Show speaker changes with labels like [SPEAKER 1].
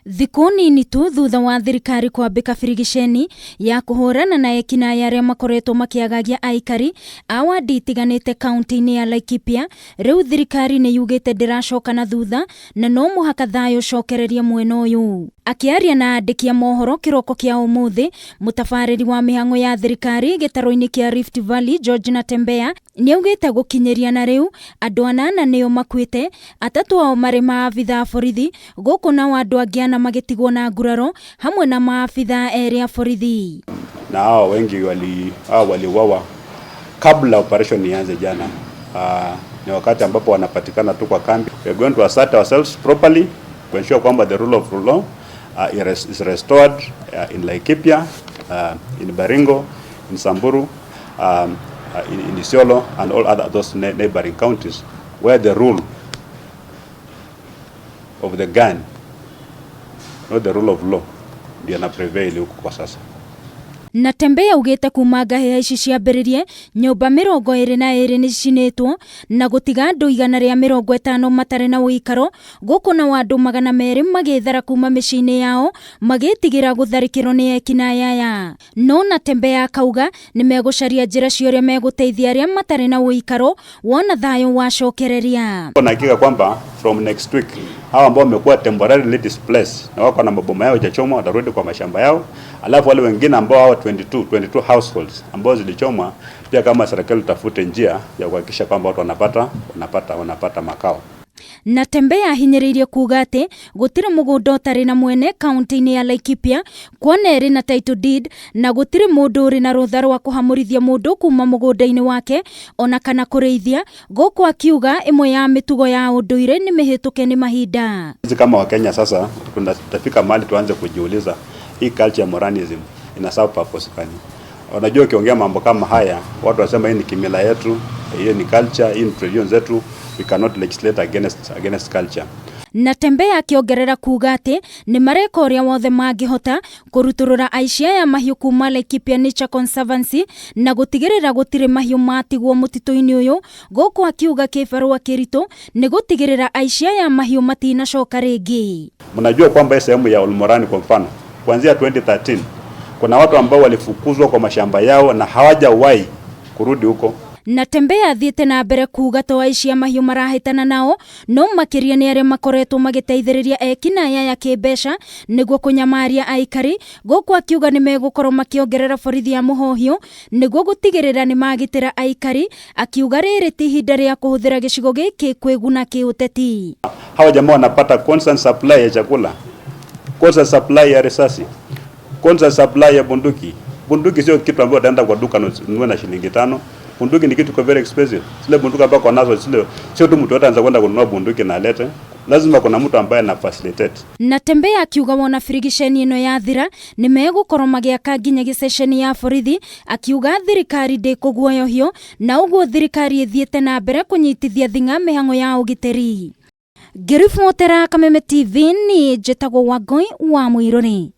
[SPEAKER 1] Thikũ nini tu thutha wa thirikari kwambĩka birigiceni ya kũhũrana na ekinaĩ arĩa makoretwo makĩagagia aikari a wadi itiganĩte kaunti-inĩ ya Laikipia, rĩu thirikari nĩ yugĩte ndĩracoka na thutha na no mũhaka thayũ ũcokererie mwena ũyũ. Akĩaria na andĩki a mohoro kĩroko kĩa ũmũthĩ, mũtabarĩri wa mĩhang'o ya thirikari gĩtarũ-inĩ kĩa Rift Valley George Natembeya nĩaugĩte gũkinyĩria na rĩu andũ anana nĩo makuĩte, atatũ ao marĩ maabitha a borithi, gũkũ nao andũ angĩ ana magĩtigwo na nguraro hamwe na maabitha erĩ a borithi.
[SPEAKER 2] Na hao wengi wali hao waliuawa kabla operation ianze jana. Ni wakati ambapo wanapatikana tu kwa kambi. We are going to assert ourselves properly to ensure kwamba the rule of law is restored in Laikipia, in Baringo, in Samburu, in Isiolo and all other those neighboring counties where the rule of the gun, not the rule of law, ndio na prevail huko kwa sasa.
[SPEAKER 1] Natembeya augĩte kuma ngahĩha ici ciambĩrĩrie nyũmba 22 nĩ cicinĩtwo na gũtiga andũ 150 matarĩ na ũikaro, gũkũ nao andũ 200 magĩthara kuma mĩciĩ-inĩ yao magĩtigĩra gũtharĩkĩrwo nĩ ekinaĩ aya. No Natembeya akauga nĩ megũcaria njĩra cia ũrĩa megũteithia arĩa matarĩ na ũikaro wona thayũ wacokereria.
[SPEAKER 2] Na hakika kwamba from next week hawa ambao wamekuwa temporarily displaced na wako na maboma yao hajachomwa watarudi kwa mashamba yao, alafu wale wengine ambao hawa 22 households ambao zilichomwa pia, kama serikali tafute njia ya kuhakikisha kwamba watu wanapata makao.
[SPEAKER 1] Natembeya ahinyĩrĩirie kuga atĩ gũtirĩ mũgũnda ũtarĩ na mwene kaunti-inĩ ya Laikipia, kuona ĩrĩ na title deed, na gũtirĩ mũndũ ũrĩ na rũtha rwa kũhamũrithia mũndũ kuma mũgũnda-inĩ wake ona kana kũrĩithia, gũkũ akiuga ĩmwe ya mĩtugo ya ũndũire nĩ mĩhĩtũke nĩ mahinda.
[SPEAKER 2] Sisi kama Wakenya sasa tunafika mahali tuanze kujiuliza hii culture ya Moranism ina serve purpose gani? Unajua, ukiongea mambo kama haya watu wasema hii ni kimila yetu, hiyo ni culture, hii ni tradition zetu, we cannot legislate against culture.
[SPEAKER 1] Natembeya akĩongerera kuga atĩ nĩ mareka ũrĩa wothe mangĩhota kũrutũrũra aici aya mahiũ kuma Laikipia Nature Conservancy na gũtigĩrĩra gũtirĩ mahiũ matigwo mũtitũ-inĩ ũyũ, gũkũ akiuga kĩbarũa kĩritũ nĩ gũtigĩrĩra aici aya mahiũ matinacoka rĩngĩ.
[SPEAKER 2] Mnajua kwamba sehemu ya Olmoran kwa mfano kuanzia 2013 kuna watu ambao walifukuzwa kwa mashamba yao na hawajawahi kurudi huko.
[SPEAKER 1] Natembeya athiĩte na mbere kuga to aici a mahiũ marahĩtana nao, no makĩria nĩ arĩa makoretwo magĩteithĩrĩria ekinaĩ aya kĩmbeca nĩguo kũnyamaria aikari, gũkũ akiuga nĩ megũkorwo makĩongerera borithi ya mũhohio nĩguo gũtigĩrĩra nĩ magitĩra aikari, akiuga rĩrĩ ti ihinda rĩa kũhũthĩra gĩcigo gĩkĩ kwĩguna kĩũteti.
[SPEAKER 2] Hawa jamaa wanapata constant supply ya chakula, constant supply ya risasi, constant supply ya bunduki. Bunduki sio kitu ambacho utaenda kwa duka ununue na shilingi 5. Bunduki ni kitu kwa very expensive. Zile bunduki ambazo nazo zile sio tu mtu ataanza kwenda kununua bunduki na alete. Lazima kuna mtu ambaye ana facilitate.
[SPEAKER 1] Natembeya akiuga wona birigiceni ĩno yathira nĩ megũkorwo magĩaka nginya gĩceceni ya borithi, akiuga thirikari ndĩkũguoyohio na ũguo thirikari ĩthiĩte na mbere kũnyitithia thing'a mĩhang'o ya ũgitĩri. Ngĩribotera Kameme TV, niĩ njĩtagwo Wangũi wa Mũirũrĩ.